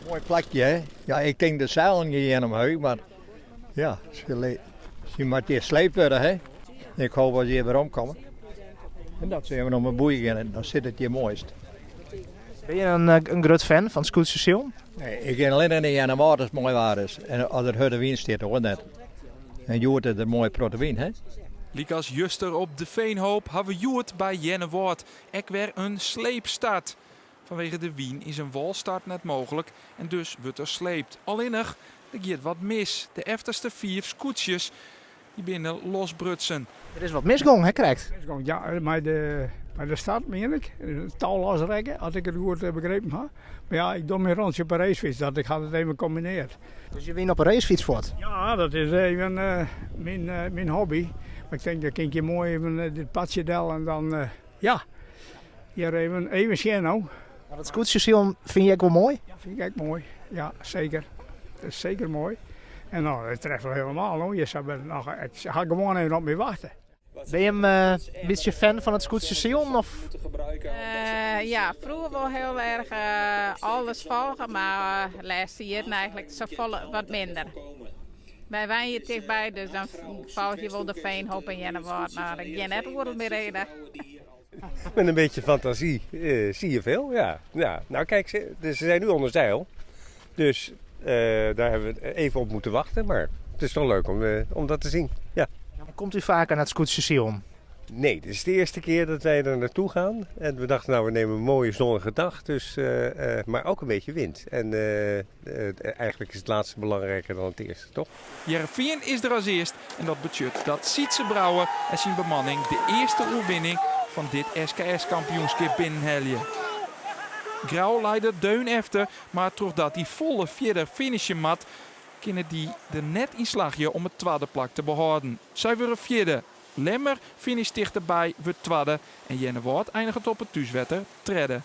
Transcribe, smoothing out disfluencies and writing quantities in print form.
Moai plakje, hè? Ja, ik tink de seilen gean omheech, mar ja, se moat hjir sleept wurde, hè? Ik hoop dat se hjir werom komme. En dat se even om 'e boei gean, dan sit it hjir moaist. Binne je in grut fan fan it skûtsjesilen? Nee, ik gean allinnich nei Earnewâld as it moai waar is. En as der hurde wyn stiet, oars net. En hjoed is der moai protte wyn, hè? Lykas juster op De Veenhoop ha we hjoed by Earnewâld ek wer in sleepstart. Fanwege de wyn is in wâlstart net mooglik en dus wurdt der sleept. Allinnich, der giet wat mis. De efterste fiif skûtsjes dy binne losbrutsen. Der is wat misgong, hè krekt? Misgong, ja, mei de, mei de start mien ik. Tou losrekke, as ik it goed begrepen ha. Mar ja, ik doch myn rûntsje op 'e racefyts, dat ik ha it even kombinearre. Dus je wiene op 'e racefyts fuort? Ja, dat is even myn, myn hobby. Mar ik tink, dan kin ik hjir moai even dit padsje del en dan, ja, hjir even, even sjen no. Want it skûtsjesilen fine je ek wol moai? Ja, fyn ik ek moai. Ja, seker. Dat is seker moai. En no, it treft wol helemaal no. Je sa noch, ik ha gewoan even op my wachte. Binne jim in bytsje fan fan it skûtsjesilen of? Ja, froeger wol hiel erch alles folge, mar de lêste jierren eigentlik safolle wat minder. Wy wenje tichtby, dus dan folgje je wol de Veenhoop en Earnewâld, mar ik gean net oeral mear hinne. Met een beetje fantasie zie je veel, ja. Ja. Nou kijk, ze zijn nu onder zeil. Dus daar hebben we even op moeten wachten. Maar het is toch leuk om dat te zien, ja. Komt u faker nei it skûtsjesilen? Nee, dit is de eerste keer dat wij er naartoe gaan. En we dachten, nou, we nemen een mooie zonnige dag. Dus, maar ook een beetje wind. En eigenlijk is het laatste belangrijker dan het eerste, toch? Hearrenfean is der as earst en dat betsjut dat Sytze Brouwer en syn bemanning de earste oerwinning fan dit SKS-kampioenskip binnenhelje. Grou lei der deun efter, mar trochdat dy folle fierder finishe moat, kinne dy der net yn slagje om it twadde plak te behâlden. Sy wurde fjirde. Lemmer finisht tichterby, wurdt twadde en Earnewâld einiget op it thúswetter tredde.